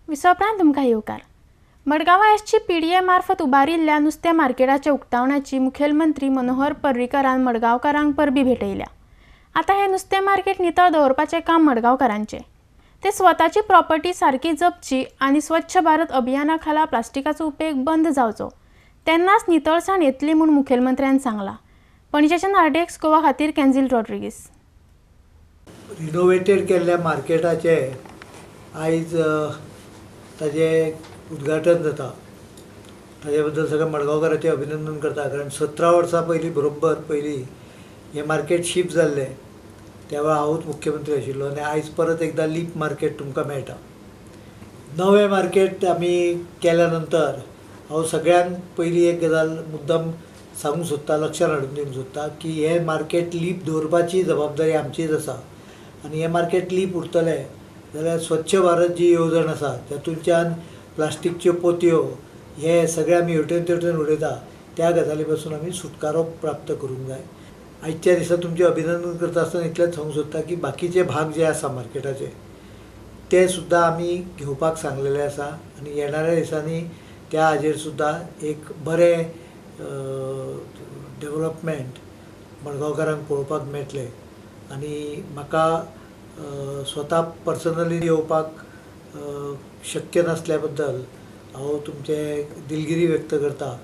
विसवपरांत तुमकां येवकार. मडगांवां एसची पीडीए मार्फत उबारिल्ल्या नुस्तें मार्केटाच्या उक्तावणाची मुखेलमंत्री मनोहर पर्रीकरान मडगांवकारांक परबी भेटयल्या. आतां हें नुस्तें मार्केट नितळ दवरपाचें काम मडगांवकारांचें. ते स्वताची प्रॉपर्टी सारकी जपची आनी स्वच्छ भारत अभियाना खाला प्लास्टिकाचो उपेग बंद जावचो, तेन्नाच नितळसाण येतली म्हूण मुखेलमंत्र्यान सांगलां. पणजेच्यान आरडीएक्स गोवा खातीर कॅन्झील रॉड्रिगीस. रिनोवेटेड केल्ल्या मार्केटाचे आयज ताजें उद्घाटन जाता. ताजे बद्दल सगळ्या मडगांवकाराचें अभिनंदन करता, कारण 17 वर्सां पयलीं बरोबर पयलीं हें मार्केट शिफ्ट जाल्लें. त्या वेळार हांवूच मुख्यमंत्री आशिल्लो आनी आयज परत एकदां लीप मार्केट तुमकां मेळटा. नवें मार्केट आमी केल्या नंतर हांव सगळ्यांक पयलीं एक गजाल मुद्दम सांगूंक सोदता, लक्षांत हाडून दिवंक सोदता की हें मार्केट लीप दवरपाची जबाबदारी आमचीच आसा आनी हें मार्केट लीप उरतलें जाल्यार स्वच्छ भारत जी येवजण आसा तातूंतल्यान प्लास्टिकच्यो पोतयो हे सगळे आमी हेवटेन तेवटेन उडयता त्या गजाली पासून आमी सुटकारो प्राप्त करूंक जाय. आयच्या दिसा तुमचें अभिनंदन करता आसतना इतलेंच सांगूंक सोदता की बाकीचे भाग जे आसा मार्केटाचे ते सुद्दां आमी घेवपाक सांगलेले आसा आनी येणाऱ्या दिसांनी त्या हाजेर सुद्दां एक बरें डेवलपमेंट मडगांवकारांक पळोवपाक मेळटलें. आनी म्हाका स्वता पर्सनली येवपाक शक्य नासल्या बद्दल हांव तुमचें दिलगिरी व्यक्त करता.